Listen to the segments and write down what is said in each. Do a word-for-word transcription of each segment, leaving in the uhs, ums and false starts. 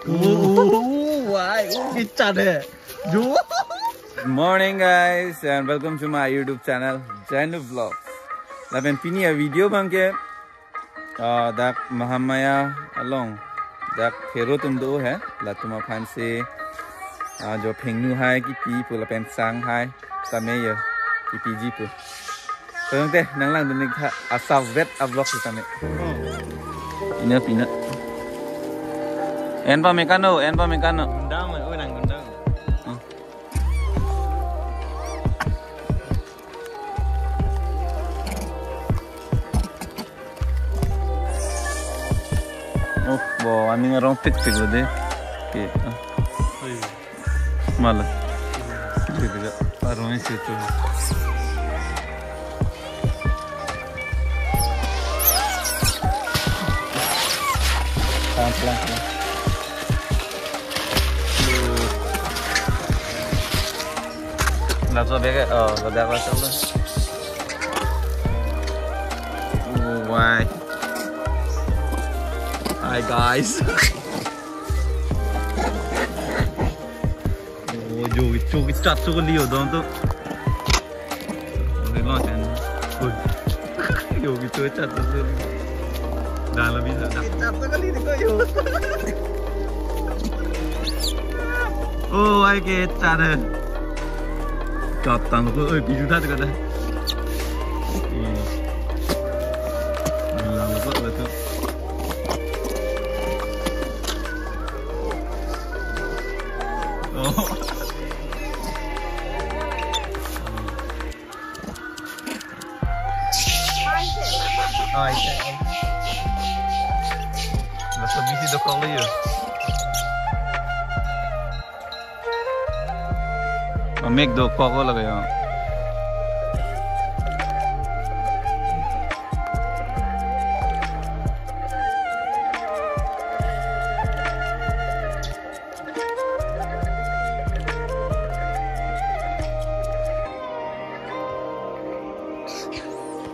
Oh, why? Oh, kichat hai. Jo. Good morning, guys, and welcome to my YouTube channel, Jainu Vlogs. Lapen pini a-video abangke, ah, dak Mahamaya along, dak Phero atum do hai, latum aphan si, ah, jo phengnu hai kipi pu lapen sang hai, same ya, kipiji pu. Tangte, nanglangdun-ik tha, asavet a-vlog sitame. Pina, pina. En pame kano, en pame kano. Gundang, oi, nang gundang. Hmm. Oh, bo, aning arong tik tik lo de. Oke. Ah. Oi. Mala. Gitu ya. Arong isi tu. Pelan, pelan, pelan. Laso beke, oh, ladak laso lo. Oh, why? Hi, guys. Oh, jo, jo, kichat so kali yo, dong tu. Oke, lo, sen. Oi. Jo, kichat so kali. Dah lebih dah. Kichat so kali ni ko yo. Oh, ai kichat hai. Kap tang ko, oi, biju tha ko dah. Oi. Lang ko tu. Oh. Ai, ai. Laso bisi dokok lo yo. Amek dokok lo lake yo.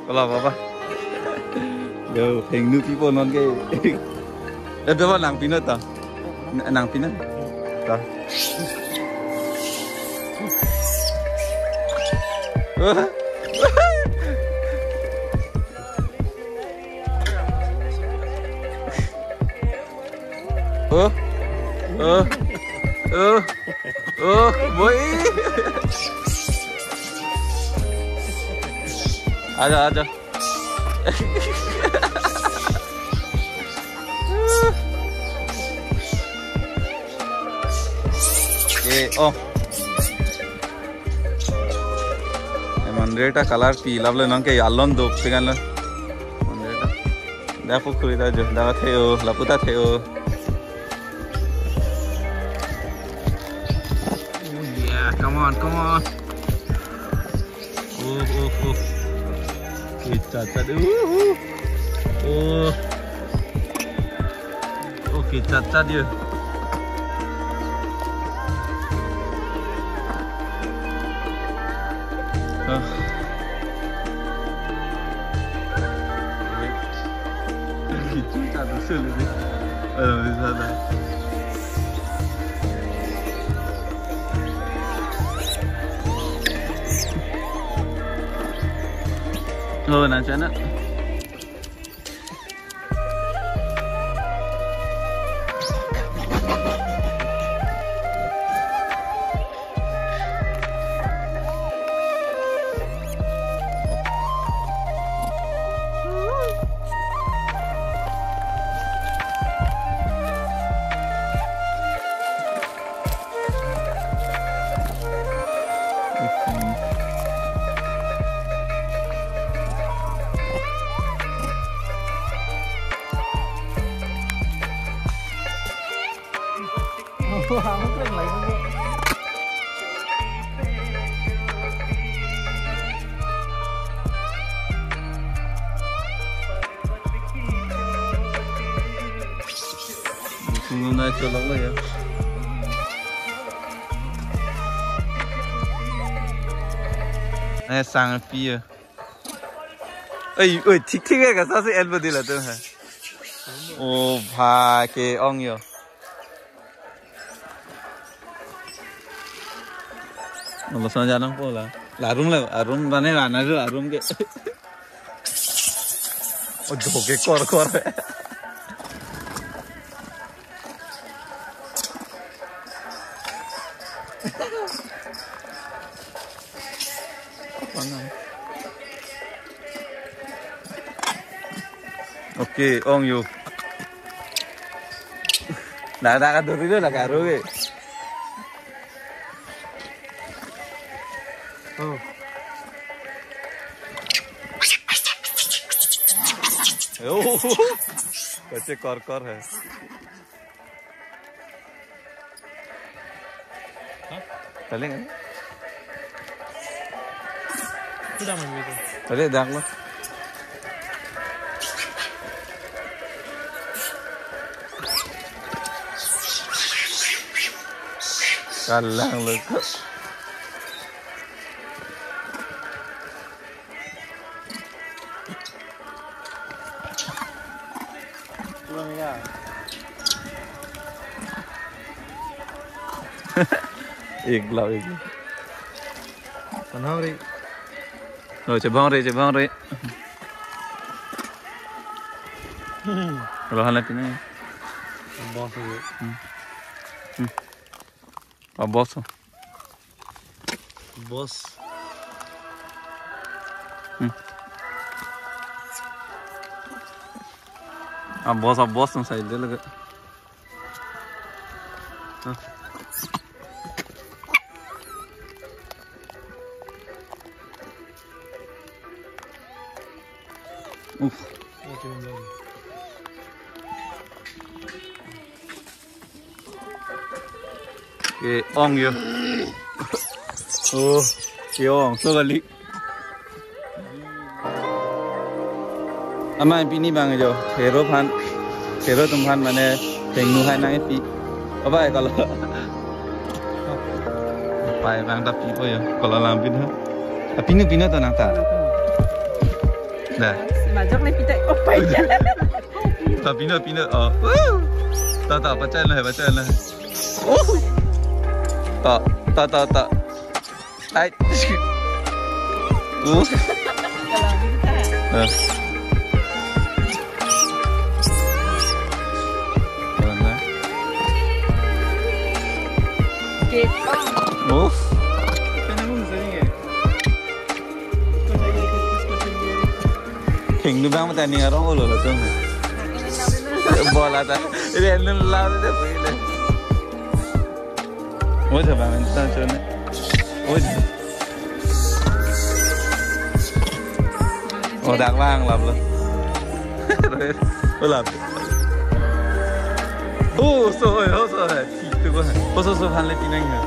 Kola baba. Yo, phengnu pipo non ke. Eh, baba nang pina ta. N-, nang pina. Ta. Oh, oh, oh, oh, boy. Aja, aja. Eh, oh. Eh, mandir ta color pi, lap le non ke alon do, pikan le. Mandir ta. Dak pukhuri ta jo, dak theo, lapu ta theo. Oh yeah, come on, come on. Oh, oh, oh. Kichat, chat. Uh, uh. Oh. Okay, chat, chat dia. Ah. Itu tak ada sel ini. Aduh, di sana. Oh, nak cakap nak. Sungguh na cholok lo ya. Eh, sang pi ya. Oi, oi, thik thik hai, kasa si elbow dila tu hai. Oh, bhai, ke-ong yo. Lason jalan pola. La room la, room mane mana room ke. Oh, joke kor kor. Okay, ong yo. Dak dak duri lo dak aro ke. Oh. Oh. Kache kor kor hai. Tali kan? Sudah main gitu. Tali dak lo. Kalang lo kok. Iklo, iklo. Tanang ri. Oh, chebang ri, chebang ri. Kalau hal itu nih. Bos ri. Hmm. Hmm. Ah, bos. Bos. Hmm. Ah, bos, ah, bos, nang sai de lagi. Ah. Uf. Oke, ong yo. Oh, yo, so kali. Amai pini bang jo, hero phan, hero atum phan mane hingno hai nangpi. Apa ya kalau? Apa ya bang tapi po yo, kalau lampin ha. Ah, pino pino to nangta. Dah. Majok le pita. Oh, apa ya? Ta pino pino. Oh. Woo. Ta ta pacha lo hai, pacha lo hai. Oh. Ta ta ta ta. Ai. Uh. Nah. Mana? Oke. Uf. Hingno bang mata ni arong ulo lo tum. Bola ta. Ini anu la de pule. Oh, coba minta cone. Oh, oh, dak bang lap lo. Oh, lap. Oh, so, oh, so, itu gua. Oh, so, so, han le pinang ya.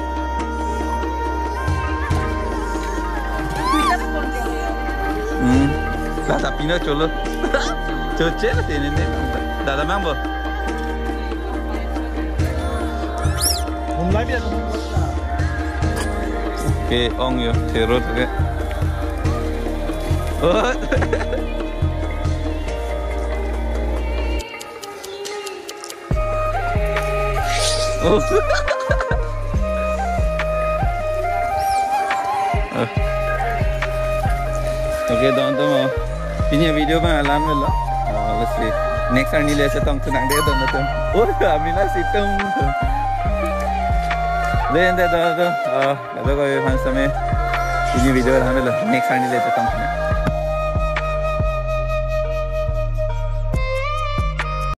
Hmm. Lah, tapi na cholo. Choche lah ini nih. Dalam yang bo. Oke, ong yo, terus oke. Oh. Oh. Oh. Oke, teman-teman. Pini video bang alam lo. Oh, let's see. Next arni le chetong thu nang de don tum. Oh, amina situng. Then de don tum. Oh, lato ko han same. Pini video alam lo. Next arni le chetong thu nang.